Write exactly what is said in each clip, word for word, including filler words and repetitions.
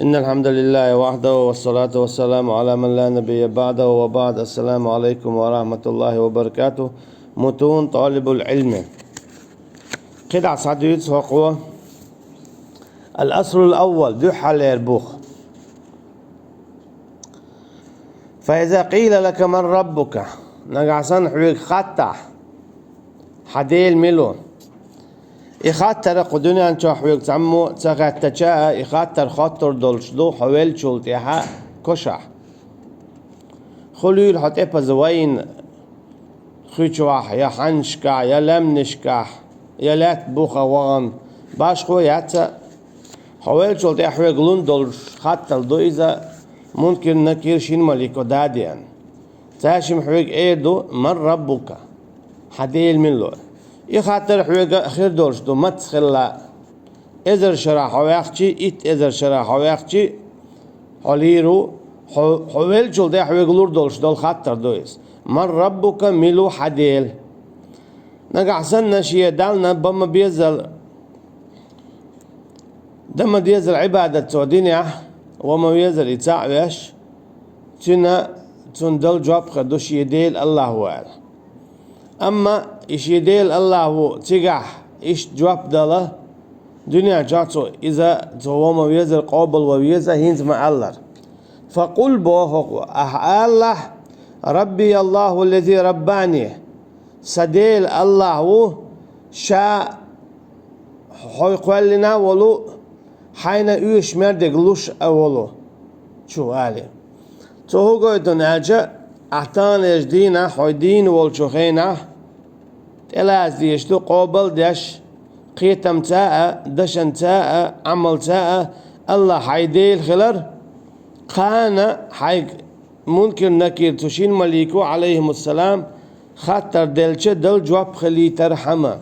إن الحمد لله وحده والصلاة والسلام على من لا نبي بعده وبعد. السلام عليكم ورحمة الله وبركاته. متون طالب العلم. КхидӀа схьадуьйцу хӀокхо. الأصل الأول, дуьххьарлера бух. فإذا قيل لك من ربك, нагахь санна хьоьга хаттахь, хьан Дела мила ву? И хаттар кху дуьнен чохь хьоьга цхьаммо а ца хеттача а, и хаттар хоттур долуш ду хьо веллачул тӀаьхьа кошахь. Хуьлийла хьо тӀепаза вайна хуьчухь, я хьаннашкахь, я лаьмнашкахь, я лаьтта бухахь вахана, башхо яц а, хьо веллачул тӀаьхьа хьоьга лун долуш хаттар ду иза, Мункир-Накир шина малико дӀадеана. Цаьршимма хьоьга эр ду: «Ман раббука?» Хьан Дела мила ву? И хаттар хьоьга хир долуш ду, маца хилла а. Эзар шарахь хьо ваьхчи, итт эзар шарахь хьо ваьхчи, хьо лийр ву, хьо, хьо веллачул тӀаьхьа хьоьга лур долуш долу хаттар ду иза: «Ман раббука?» Мила ву хьан Дела? Нагахь санна шен Далла бан ма беззал, дан ма деззал Ӏибадат цо динехь, ван ма веззал и цхьаъ веш, цуьнан, цунна дала жоп хир ду шен Дела Аллахь ву аьлла. Амма и шен Дела Аллахь ву цигахь иштта жоп дала, дуьнен чохь цо иза, цо ван ма веззал, къобал ван веза, хӀинца ма-аллара. Факъул, боху хӀокхо, ахь алалахь: «Рабби Аллаху лази раббани», сан Дела Аллахь ву, ша хьо кхоьллина а волу, хьайна оьшуш мер дерг луш а волу, чу алий. Цо хӀун гойту аьлча, ахь таханлерчу дийнахь хьо дийна волчу хенахь тӀелаца дезаш ду, къобал а деш, кхетамца а, дашанца а, Ӏамалца а, Аллахь хьайн Дела хилар, кхана хьайга Мункир-Накир, цу шина малико, Ӏалайхимуссалам, хаттар делча дала жоп хилийтархьама.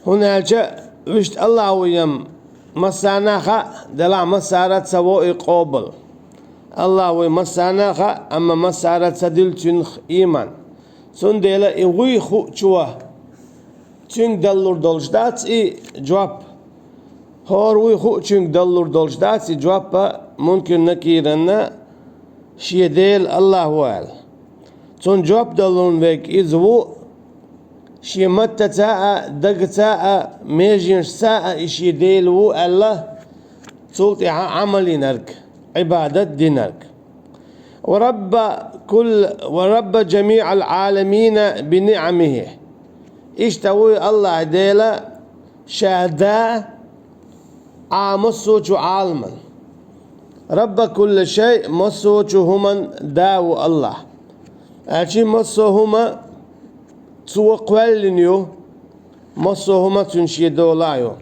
ХӀунда аьлча вуьшта Аллахь ву-м массарна а хаьа, делахь массара а ца во и къобал. Аллахь вуй массарна а хаьа, амма массара а ца дуьллу цуьнах ийман. Цундела и вуй хуучо цуьнга даллур долуш дац и жоп. ХӀора вуй хуучуьнга даллур долуш дац и жоп, Мункир-Накиранна шен Дела Аллахь ву аьлла. Цунна жоп даллун верг иза ву, шен маттаца а, дагаца а, меженашца а и шен Дела ву аьлла, цул тӀаьхьа Ӏамал йинарг, Ӏибадат динарг. «Ва рабба кулл-, ва рабба жамиъал Ӏаламина би ниъамихи». Иштта вуй Аллахь Дела, ша да Ӏа массочу Ӏаламан. Рабба кулли шай, массочу хӀуман да ву Аллахь. Аьлчи массо а хӀума цо кхоьллина ю, массо а хӀума цуьнан шен долахь ю.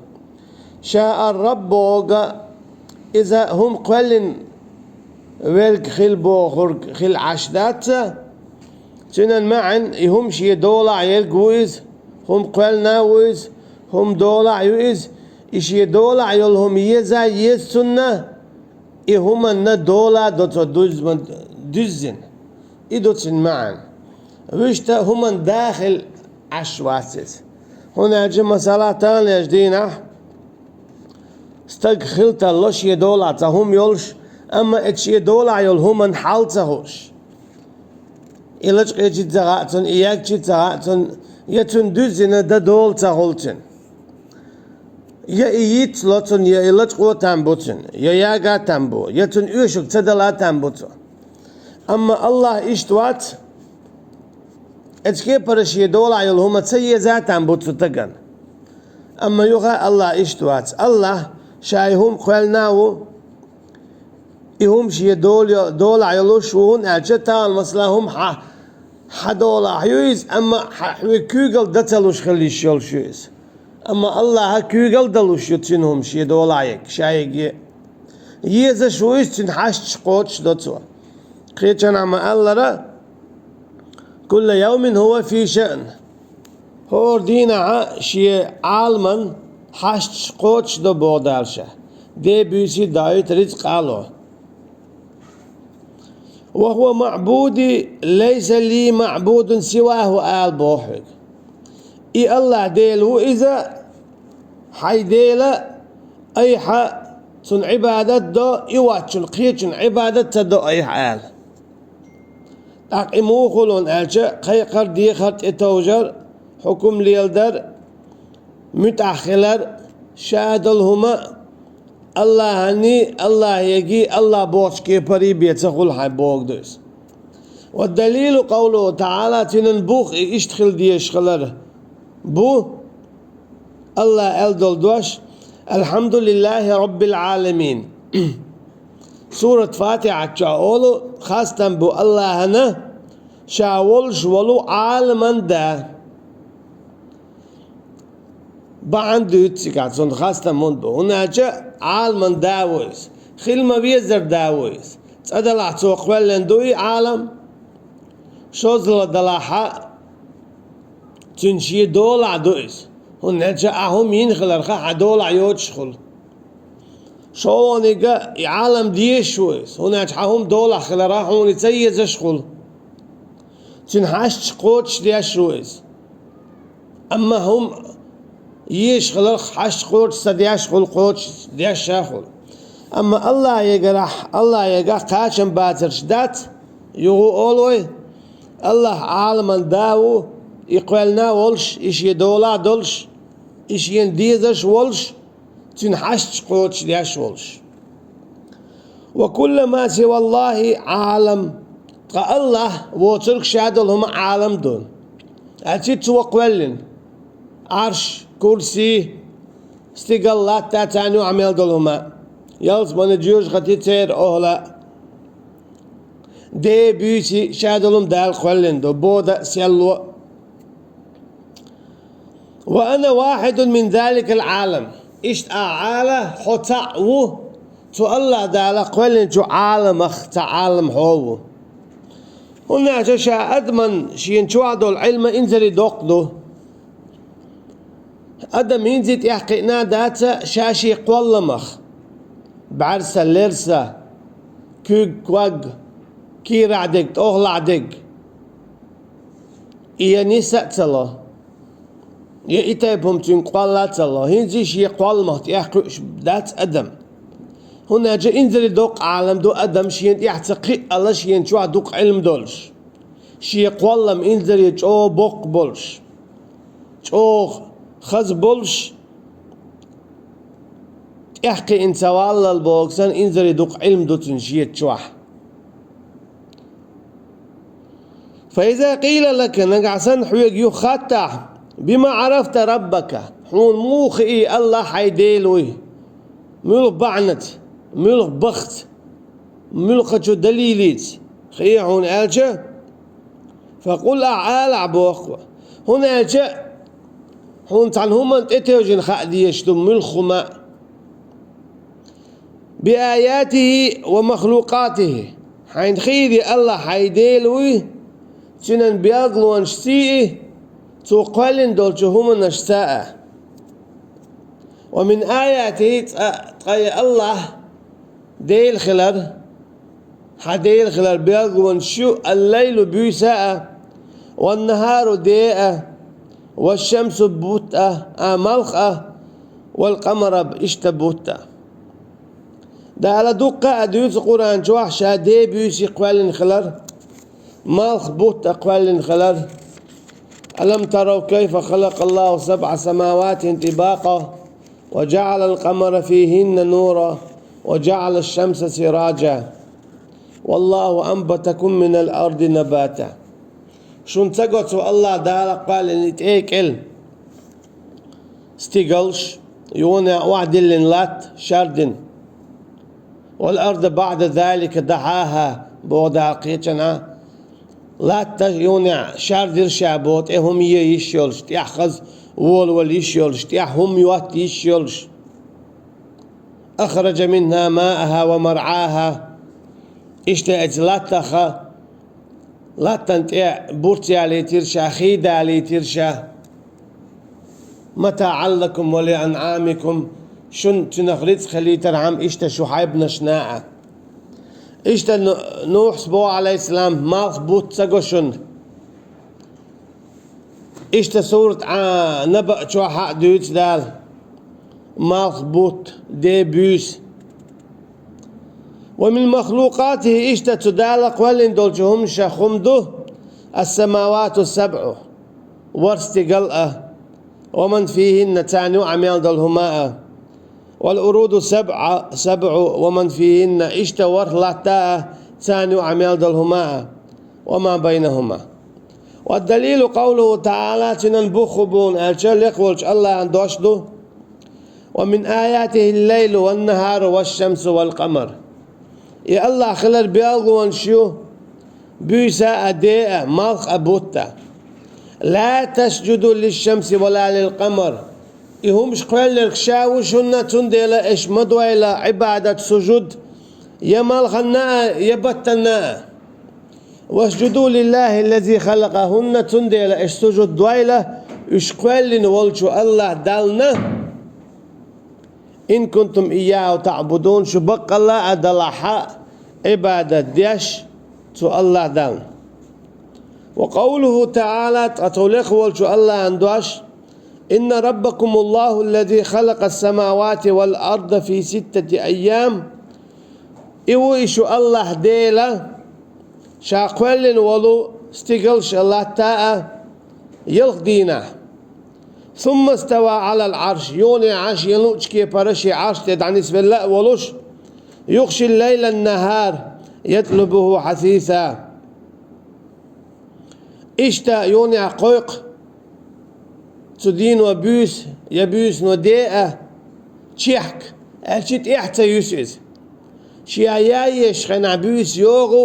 Ша ар-раббу бохург, иза хӀума кхоьллина верг хила бохург хила Ӏаш дац, цуьнан маьӀна и хӀума шен долахь ерг ву иза, хӀума кхоьллина а ву иза, хӀума долахь ю иза, и шен долахь йолу хӀума еза а еза цунна, и хӀуманна дола а до цо дуьззина, дуьззина. И ду цуьнан маьӀна. Вуьшта хӀуманан да хила Ӏаш вац иза. ХӀунда аьлча, масала, таханлерчу дийнахь стаг хила тарло шен долахь цхьа хӀума йолуш, амма и шен долахь йолу хӀуманан хьал ца хууш. И лачкъийча ца хаьа цунна, и яьгча ца хаьа цунна, я цунна дуьззина дан дола ца хуьлу цуьнан. Я и йицло цунна, я и лачкъо там бу цуьнан, я яга там бу, я цунна оьшург ца дала там бу цо. Амма Аллахь иштта вац, эцу кепара шен долахь йолу хӀума ца еза там бу цу стагана. Амма юха Аллахь иштта вац. Аллахь ша и хӀума кхоьллина а ву, и хӀума шен дола-, долахь йолуш а ву, хӀунда аьлча тахана, масала, хӀума хьан, хьан долахь ю иза, амма хьан, хьоьга куьйгалла дан ца луш хила йиш йолуш ю иза. Амма Аллахьа куьйгалла далуш ю цуьнан хӀума шен долахь ерг, ша ерг е. Езаш ву иза, цуьнан хьашташ кхочуш до цо. Кхечанхьа ма-аллара: «Кулла явмин хӀува фи шаън». ХӀора дийнахьа шен Ӏаламан хьашташ кхочуш до боху Дала ша. Де, буьйсий, доуьйту, рицкъ а ло. «Ва хӀува маъбуди, лайса ли маъбудун сиваху», ала боху хьоьга. И Аллахь Дела ву иза, хьайн Дела, айхьа Цунна Ӏибадат до, и воацачунна, кхечунна Ӏибадат ца до айхьа аьлла. ТӀаккха и муха хуьлу аьлча, кхайкхар, дехар, тӀетовжар, хьукум леладар, муьтӀахь хилар, ша долу хӀума АллахӀаний, АллахӀегий, АллахӀ бохучу кепарий бен ца хуьлу хьайн бохург ду иза. Ва далилу къавлуху таӀала, цуьнан бух и иштта хила дезаш хилар бу, АллахӀа аьлла долу дош: «Алхьамдулиллахи Роббил Ӏаламин». Сурат Фатихьат чохь олу: «Хастам бу АллахӀана, ша волуш волу Ӏаламан Да». Бахьана дуьйцу цигахь, цунна хастам хӀунда бу? ХӀунда аьлча Ӏаламан Да ву иза, хила ма-везара Да ву иза. ЦӀа делахь, цо кхоьллина ду и Ӏалам, шозлагӀа делахь а, цуьнан шен долахь ду иза, хӀунда аьлча ахь хӀума йина хиларх, хьан долахь йоцуш хуьлу. ШолгӀаниг а, и Ӏалам дезаш ву иза, хӀунда аьлча хьан хӀума долахь хиларх, хьуна и ца езаш хуьлу. Цуьнан хьашташ кхочушдеш ву иза. Амма хӀума езаш хиларх, хьашташ кхочуш ца деш хуьлу, кхочушдеш а хуьлу. Амма АллахӀегарахь, АллахӀегахь кхачам бацарш дац, юха а олу вай: АллахӀ Ӏаламан Да ву, и кхоьллина а волуш, и шен долахь а долуш, и шена дезаш а волуш, цуьнан хьашташ кхочушдеш волуш. «Ва куллу ма сиваллахи Ӏалам». Ткъа АллахӀ воцург, ша долу хӀума Ӏалам ду. Аьлча цо кхоьллина Ӏарш, курси, стигал, латта, царна юкъахь мел долу хӀума, ялсамани, жоьжахати, церан охӀла, де, буьйса, ша долу хӀума Дала кхоьллина ду, бода, серло. «Ва ана вахьидун мин заликал Ӏалам». Иштта ахь ала, хьо цхьаъ ву цу АллахӀ Дала кхоьллинчу Ӏаламах, цхьа Ӏалам хьо ву. ХӀунда аьлча ша адаман шена чохь долу Ӏилма инзаре доккха ду. Адам хӀинца тӀехь кхиъна а дац ша шен кхолламах: бӀаьрса, лерса, куьг, ког, кийрахь дерг, тӀехулахь дерг. И я ниса а ца ло, я и тайпа хӀума цуьнга кхолла а ца ло, хӀинца шен кхолламах тӀехь кхуьуш дац адам. ХӀунда аьлча инзаре доккха Ӏалам ду адам, шена тӀехь ца кхиъалла, шена чохь дукха Ӏилма долуш, шен кхоллам инзаре чӀогӀа боккха болуш, чӀогӀа хаза болуш, тӀехь кхиъна ца валлал боху санна, инзаре дукха Ӏилма ду цуьнан шеца чохь. «Фа иза къийла лака», нагахь санна хьоьга юха хаттахь: «Бима Ӏарафта Раббака?» Хьуна муха хии АллахӀ хьайн Дела вуй? Муьлха бахьанаца, муьлха бахца, муьлххачу далилица хии хьуна аьлча, «Фа къул», ахь алахь боху. ХӀунда аьлча хьуна цхьана хӀуманна тӀетевжина хаа дезаш ду муьлхха хӀума а. «Би аятихи ва махлукъатихи». Хьайна хийри АллахӀ хьайн Дела вуй, цуьнан билгалонашций, цо кхоьллина долчу хӀуманашца а. «Ва мин аятихи», цкъа, ткъа и АллахӀ Дела хилар, хьан Дела хилар билгалонаш ю: «Ал-лайлу», буьйса а, «ван-нахьару», де а, «ваш-шамсу», бутт а, а, малх а, «вал-къамара», иштта бутт а. Дала дуккха а дуьйцу Къуръан чохь ша де, буьйса кхоьллина хилар, малх, бутт а кхоьллина хилар. «Алам тарав кайфа халакъаллаху сабъа самаватин тибакъа, ва жаъалал къамара фихинна нура, ва жаъалаш шамса сираджа, валлаху амбатакум минал арди набата». Шуна ца го цу АллахӀ Дала кхоьллина и тӀе а, кӀел а стигалш, юха а охьадиллина латта, шардина? «Вал арда баъда залика дахьаха», боху Дала кхечанхьа. Латта юха а шардира ша боху, тӀе хӀума е йиш йолуш, тӀехь хаза волавала йиш йолуш, тӀехь хӀума йотта йиш йолуш. «Ахраджа минха маъаха ва маръаха». Иштта оцу латтах, латтана тӀе бурц ялийтира ша, хий далийтира ша. «МатаӀан лакум ва ли анъамикум», шуна цуьнах рицкъ хилийтархьама, иштта шу хьайбанашна а. Иштта Ну-, Нухьас боху, Ӏалайхиссалам, малх, бутт ца го шуна. Иштта сурат Ӏа-, Наба чохь а дуьйцу Дала: малх, бутт, де, буьйса. ومن مخلوقاته, иштта цу Дала кхоьллина долчу хӀуманашах хӀума ду: السماوات السبع, ворхӀ стигал а, ومن فيهن, царна юкъахь мел долу хӀума а, والأرض السبع, السبع ومن فيهن, иштта ворхӀ латта а, царна юкъахь мел долу хӀума а, وما بينهما. والدليل قوله تعالى, цуьнан бух хӀун бу аьлча, лекха волчу АллахӀан дош ду: ومن آياته الليل والنهار والشمس والقمر. И АллахӀ хилар билгалонаш ю: буьйса а, де а, малх а, бутт а. لا تسجدوا للشمس ولا للقمر. И хӀумаш кхоьллинарг ша ву шуна, цундела аша ма дойла Ӏибадат, сужуд, я малханна а, я баттанна а. واسجدوا لله الذي خلقهن, цундела аша сужуд дойла уьш кхоьллина волчу АллахӀ Далла. إن كنتم إياه تعبدون, шу баккъалла а делахь а Ӏибадат деш цу АллахӀ Далла. وقوله تعالى, ткъа цу лекха волчу АллахӀан дош: إن ربكم الله الذي خلق السماوات والأرض في ستة أيام. И ву и шу АллахӀ Дела, ша кхоьллина волу стигалш а, латта а ялх дийнахь. ثم استوى على العرش, юха а шен луъучу кепара шен Ӏарш тӀе дӀанисвелла а волуш, يغشي الليل النهار يطلبه حثيثا. Иштта юха а кхойкху цу дийно буьйса, я буьйсано де а, чехка, аьлча тӀаьхьа ца юьсу иза. Ша яа езачу хенахь буьйса йогӀу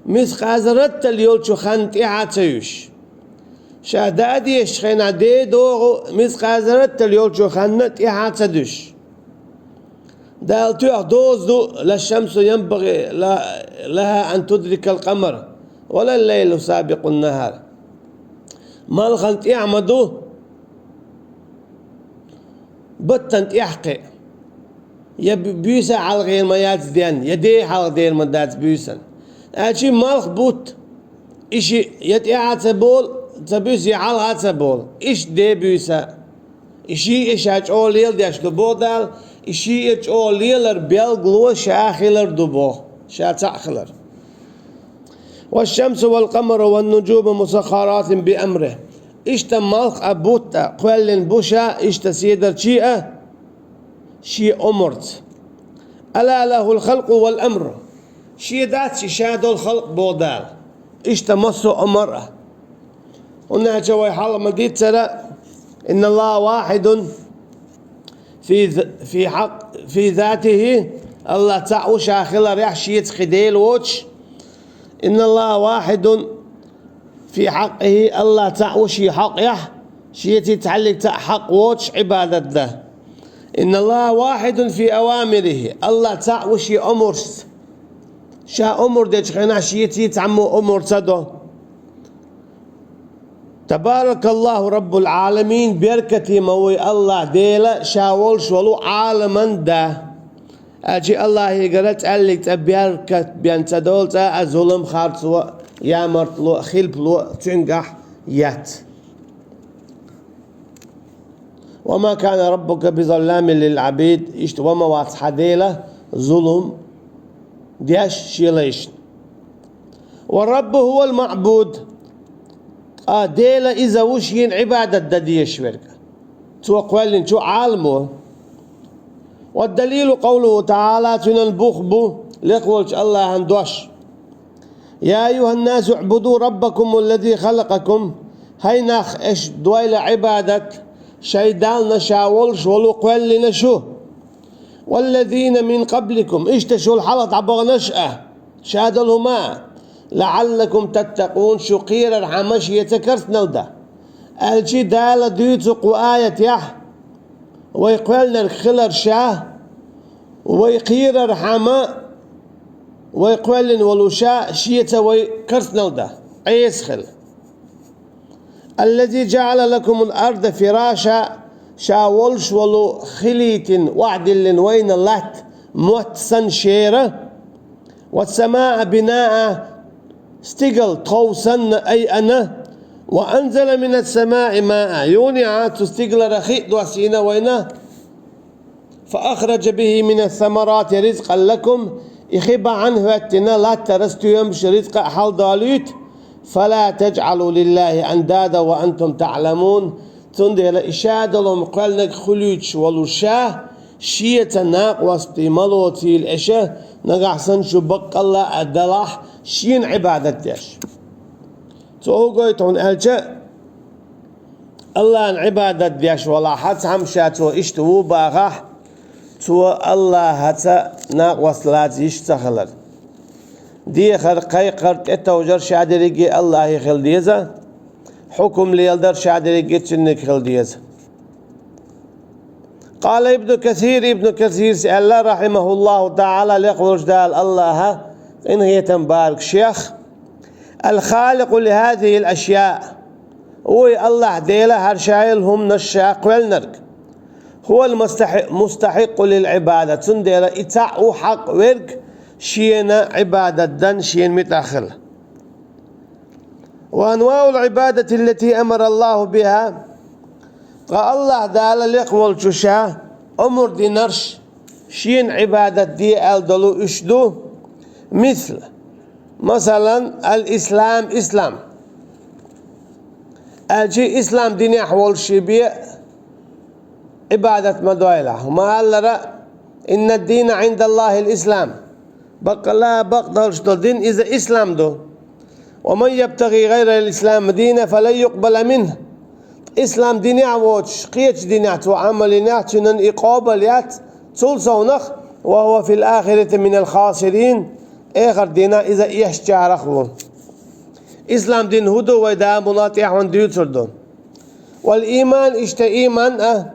мискъал зарратал йолчу хан тӀаьхьа ца юьсуш. Ша даа дезачу хенахь де догӀу мискъал зарратал йолчу ханна тӀаьхьа ца дуьсуш. Дала тоьхна доза ду: لا الشمس ينبغي لها أن تدرك القمر ولا الليل سابق النهار. Малхана тӀаьхьа ма ду баттана тӀаьхьа кхин. Я буьйса хьалхадер ма яц денна, я де хьалхадер ма дац буьйсанна. Аьлча малх, бутт, и шиъ я тӀаьхьа ца болу, ца буьсу, я хьалха ца болу. Иштта де, буьйса. И шиъ а ша чӀогӀа леладеш ду боху Дала, и шиъ а чӀогӀа лелар билгало ша хилар ду боху, ша цхьаъ хилар. والشمس والقمر والنجوم مسخرات بأمره. Иштта малх а, бутт а кхоьллина бу ша, иштта седарчий а, шен омарца. ألا له الخلق والأمر. Шен дац и ша долу халкъ боху Дала. Иштта массо а омар а. ХӀунда аьлча вай хьалха ма-дийццара: إن الله واحد في ذ-، في حق، في ذاته, АллахӀ цхьаъ ву ша хиларехь, шеца кхин дела воцуш. إن الله واحد في حقه, АллахӀ цхьаъ ву шен хьакъехь, шеца цхьаьллиг цхьаъ хьакъ воцуш Ӏибадат дан. إن الله واحد في أوامره, АллахӀ цхьаъ ву шен омаршца. Ша омар дечу хенахь шеца цхьаммо омар ца до. تبارك الله رب العالمين, беркате ма ву АллахӀ Дела, ша волуш волу Ӏаламан Да. Аьлча АллахӀигара цхьаьллиг цкъа беркат бен ца долу цкъа а зулам, харцо, ямартло, хилпало цуьнгахь яц. وما كان ربك بظلام للعبيد, иштта ва ма вац хьан Дела зулам деш шен лайшна. والرب هو المعبود, ткъа Дела иза ву шена Ӏибадат дан дезаш верг. Цо кхоьллинчу Ӏаламо. والدليل قوله تعالى, цуьнан бух бу лекха волчу АллахӀан дош: يا أيها الناس اعبدوا ربكم الذي خلقكم. ХӀай нах, аша дойла Ӏибадат шайн Далла, ша волуш волу кхоьллина шу. والذين من قبلكم, иштта шул хьалха дӀабаханаш а, ша долу хӀума а, لعلكم تتقون, шу кхерархьама шеца карсанал дан. Аьлча Дала дуьйцу кху аятехь, вай кхоьллинарг хилар ша, вай кхерархьама, вай кхоьллина волу ша, шеца вай карсанал дан, Ӏеса хила. الذي جعل لكم الأرض فراشا, ша волуш волу хилийтина, охьадиллина вайна латта мотт санна шера, والسماء بناء, стигал тхов санна айана, وأنزل من السماء ماء, юханехьа цу стигалара хи а доссийна вайна, فأخرج به من الثمرات رزقا لكم, И хи бахьана хӀоьттина латтара стоьмаш, рицкъа а хьалдолуьйту, «فلا تجعلوا لله أندادا وأنتم تعلمون». Цундела и шадолу кхоьллинарг хуьлуьйтуш волуш ша, шеца накъостий ма лоцийла аша, нагахь санна шу баккъалла а делахь, шена Ӏибадат деш. Цо хӀун гойту хьуна аьлча, Аллахьан Ӏибадат деш валахь, хьан цхьамма ша цо иштта ву бахахь, цо Аллахьаца накъост лаца йиш ца хилар. Дехар, кхайкхар, тӀетовжар ша дерриге Аллахье хила деза, хьукум леладар ша дерриге цуьнниг хила деза. قال ابن كثير, Ибн Касирс аьлла, رحمه الله تعالى, лекха волчу Дала Аллахьа къинхетам барг шех: الخالق لهذه الأشياء. Вуй Аллахь Дела хӀара шайла хӀуманаш ша кхоьллинарг. هو المستحق للعبادة. Цундела и цхьаъ ву хьакъ верг шена Ӏибадат дан, шена муьтӀахь хила. وأنواع العبادة التي أمر الله بها. Ткъа Аллахь Дала лекха волчу ша омра динарш, шена Ӏибадат де аьлла долу уьш ду, مثل, масалан, الإسلام, ислам. Аьлча ислам динехь волуш ши бен Ӏибадат ма дойла. ХӀума аллара: إن الدين عند الله الإسلام. Баккъалла бакъ долуш долу дин иза ислам ду. ومن يبتغ غير الإسلام دينا فلن يقبل منه. Ислам динехь а воцуш, кхечу динехь цо Ӏамал йинехь, цуьнан и къобал яц, цул совнах, وهو في الآخرة من الخاسرين, эхар дийнахь иза эшначарах ву. Ислам дин хӀун ду вай да мула тӀехьа дуьйцур ду. والإيمان, иштта иман а.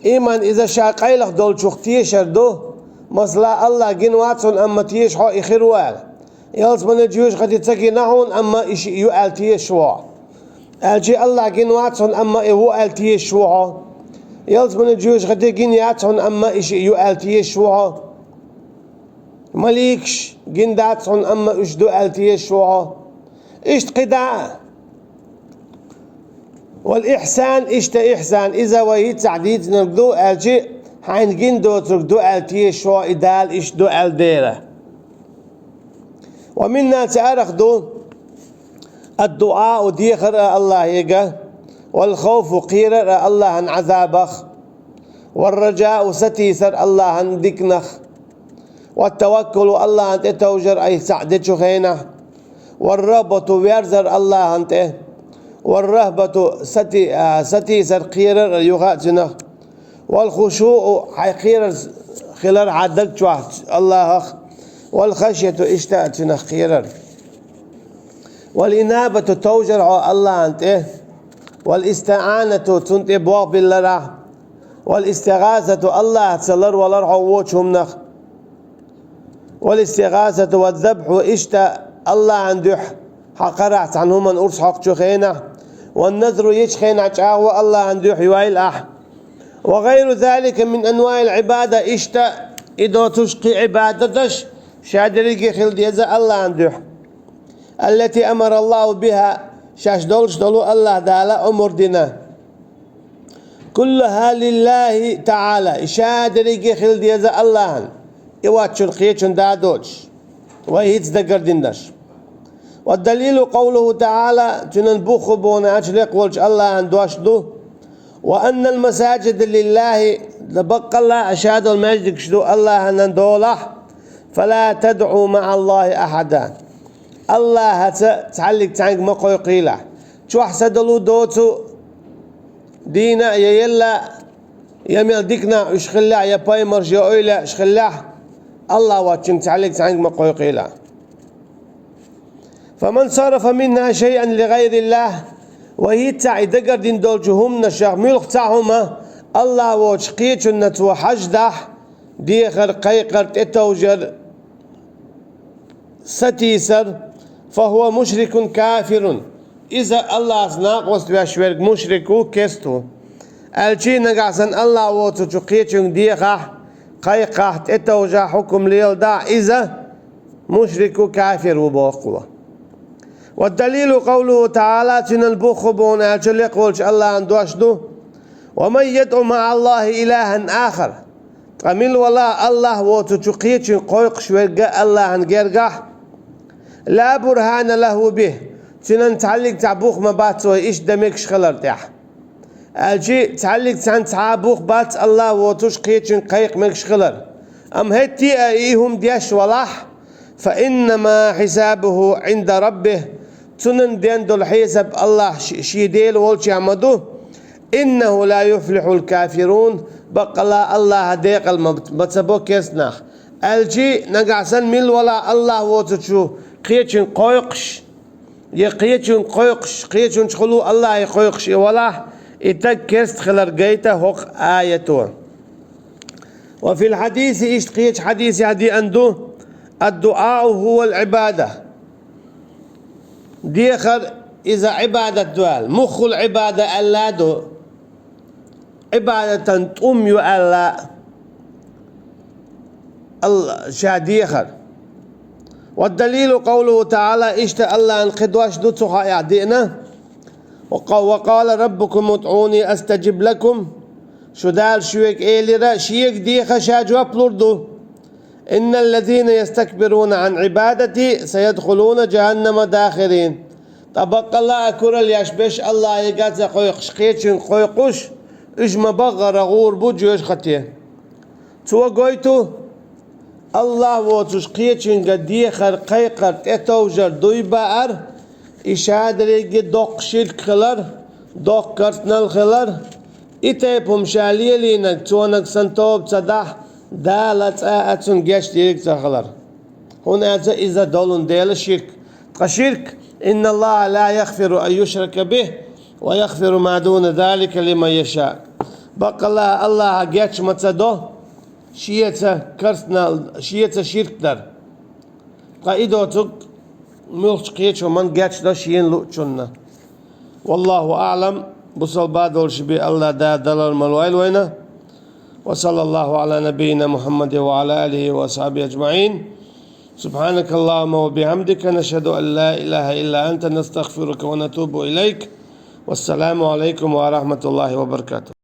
Иман иза ша къайлаха долчух тешар ду. Масала, Аллахь гина вац хьуна, амма теша хьо и хир ву аьлла. Ялсамане жоьжахати ца гина хьуна, амма и шиъ ю аьлла тешаш ву хьо. Аьлча Аллахь гина вац хьуна, амма и ву аьлла тешаш ву хьо. Ялсамане жоьжахати гина яц хьуна, амма и шиъ ю аьлла тешаш ву хьо. Маликаш гина дац хьуна, амма уьш ду аьлла тешаш ву хьо. Иштта кхидӀа а. والإحسان, иштта ихсан, иза вай хӀинццехь дийцинарг ду, аьлча хьайна гина доцург ду аьлла тешаш ву хьо, и Дала иштта ду аьлла дела. ومنها, царех ду, الدعاء, дехар а Аллахьега, والخوف, кхерар а Аллахьан Ӏазабах, والرجاء, сатийсар Аллахьан диканах, والتوكل, Аллахьан тӀетовжар айса цхьаъ дечу хенахь, والرغبة, верзар Аллахьан тӀе, والرهبة, сати-, а, сатийсар, кхерар а юха а цуьнах, والخشوع, хьайн кхерар хилар хьан даг чохь Аллахьах, والخشية, иштта а цуьнах кхерар. والإنابة, товжар хьо Аллахьан тӀе. والاستعانة, цунна тӀе болх билларахь. والاستغاثة, Аллахьаца ларвалар хьо вочу хӀуманах. والاستغاثة والذبح, иштта Аллахьан дуьхьа хьан карахь цхьана хӀуманна урс хьокхучу хенахь. والنذر, ечу хенахь чӀагӀо Аллахьан дуьхьа йойла ахь. وغير ذلك من أنواع العبادة, иштта и доцуш кхин Ӏибадаташ ша дерриге хила деза Аллахьан дуьхьа. التي أمر الله بها, шаьш долуш долу Аллахь Дала омра дина. كلها لله تعالى, и ша дерриге хила деза Аллахьан, и воцчунна кхечунна да доцуш, вай хӀинца дагардинарш. والدليل قوله تعالى, цуьнан бух хӀун боху аьлча, лекха волчу Аллахьан дош ду: وأن المساجد لله, баккъалла а ша долу маьждигаш ду Аллахьанан долахь, فلا تدعوا مع الله أحدا. Аллахьаца цхьаьллиг цхьаьнга ма кхойкхийла. Чохь са долу доцу дийна а, я елла, я мел диканахь уьш хиллехь, я пайхамарш, я эвлаяаш хиллехь, Аллахь воцчуьнга цхьаьллиг цхьаьнга ма кхойкхийла. فمن صرف منها شيئا لغير الله, вай хӀинца и дагардина долчу хӀуманашах муьлхха цхьа хӀума Аллахь воцуш кхечунна цо хьаждахь, дехар, кхайкхар, тӀетовжар, сатийсар, فهو مشرك كافر. Иза Аллахьца накъост веш верг мушрик ву, керста ву. Аьлчий нагахь санна Аллахь воцучу кхечуьнга дехахь, кхайкхахь, тӀетовжахь, хьукум леладахь, иза мушрик ву, кафир ву боху. والدليل قوله تعالى, цуьнан бух хӀун боху аьлча, лекха волчу Аллахьан дош ду: ومن يدع مع الله إلها آخر. Ткъа мила валахь АллахӀ воцучу кхечуьнга кхойкхуш верг а АллахӀан гергахь, لا برهان له به, цуьнан цхьаллиг цхьа бух ма бац вай иштта дан мегаш хилар тӀехь. Аьлчи цхьаллиг цхьаьнца цхьа а бух бац АллахӀ воцуш кхечуьнга кхайкха мегаш хилар. Амма хӀетте а и хӀума деш валахь, فإنما حسابه عند ربه, цунна ден долу хьесап АллахӀ ши-, шен Дела волчохь ма ду. إنه لا يفلح الكافرون, баккъалла АллахӀан декъал ма, ма ца бо керста нах. Аьлчи нагахь санна мила валахь АллахӀ воцучу кхечуьнга кхойкхуш, я кхечуьнга кхойкхуш, кхечуьнчухула АллахӀе кхойкхуш и валахь, и стаг керста хилар гайта хӀокху аято. وفي الحديث, иштта кхечу хьадисехь деана ду: الدعاء هو العبادة. Дехар иза Ӏибадат ду аьлла. مخ العبادة аьлла а ду. Ӏибадатан тӀум ю аьлла а ша дехар. والدليل قوله تعالى, иштта АллахӀан кхин дош ду цу хьокъехь деана: وق-, وقال ربكم ادعوني أستجب لكم. Шу Дала шуьга элира, шега деха, ша жоп лур ду. إن الذين يستكبرون عن عبادتي سيدخلون جهنم داخرين. Ткъа баккъалла а куралла еш берш АллахӀе ца кхойкхуш, кхечуьнга кхойкхуш, уьш ма-баххара гӀур бу жоьжахате. Цо гойту, АллахӀ воцуш кхечуьнга дехар, кхайкхар, тӀетовжар, дуй баар, и ша дерриге доккха ширк хилар, доккха керстанал хилар, и тайпа хӀума ша лелийнарг, цунах санна тоба ца дахь, Дала цкъа а цунна гечдийриг ца хилар. ХӀунда аьлча иза долун дела ширк. Ткъа ширк: إن الله لا يغفر أن يشرك به ويغفر ما دون ذلك لمن يشاء. Баккъалла АллахӀа геч ма ца до шеца керстанал, шеца ширк дар. Ткъа и доцург муьлххачу кхечу хӀуманна геч до шена луучунна. والله أعلم. Бусалба долуш бен АллахӀ Дала далар ма лойла вайна. وصلى الله على نبينا محمد وعلى آله وأصحابه أجمعين. سبحانك اللهم وبحمدك، نشهد أن لا إله إلا أنت، نستغفرك ونتوب إليك. والسلام عليكم ورحمة الله وبركاته.